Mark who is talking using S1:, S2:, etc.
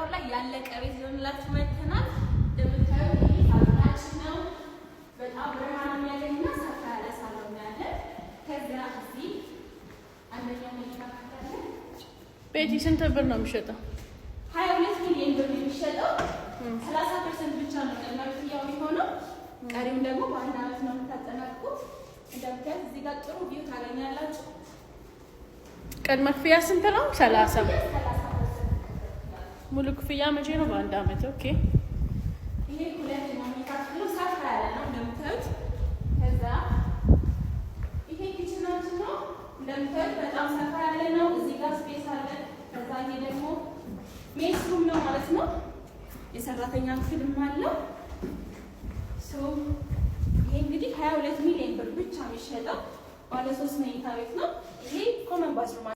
S1: ለገሃር ላይ ያለቀ ቤት ይዘንላችሁ መጥተናል። እንደምታዩት ይሄ ሳሎናችን ነው። በጣም ብርሃን የሚያገኝና ሰፋ ያለ ሳሎን ያለ። ከዚያ እዚህ አንደኛው መኝታ ክፍል አለ።
S2: ቤቲ፣ ስንት ብር ነው የሚሸጠው?
S1: 22 ሚሊዮን ብር ነው የሚሸጠው። 30% ብቻ ነው ቅድመ ክፍያው የሚሆነው። ቀሪውን ደግሞ በአንድ አመት ነው የምታጠናቅቁት። እንደምታዩት እዚህ ጋር ጥሩ view ታገኛላችሁ።
S2: ቅድመ ክፍያ ስንት ነው? 30።
S1: 30%።
S2: ሙሉ ክፍያ መቼ ነው? በአንድ አመት። Okay።
S1: ይሄ ሁለተኛው መኝታ ክፍሉ ሰፋ ያለ ነው እንደምታዩት። ከዛ ይሄ kitchen ኣችን ነው፣ እንደምታዩት በጣም ሰፋ ያለ ነው። እዚህ ጋር space አለ። ከዛ ይሄ ደግሞ maid's room ነው ማለት ነው። የሰራተኛ ክፍልም አለው። So ይሄ እንግዲህ 22 ሚሊዮን ብር ብቻ የሚሸጠው ባለ ሶስት መኝታ ቤት ነው። ይሄ common bathroom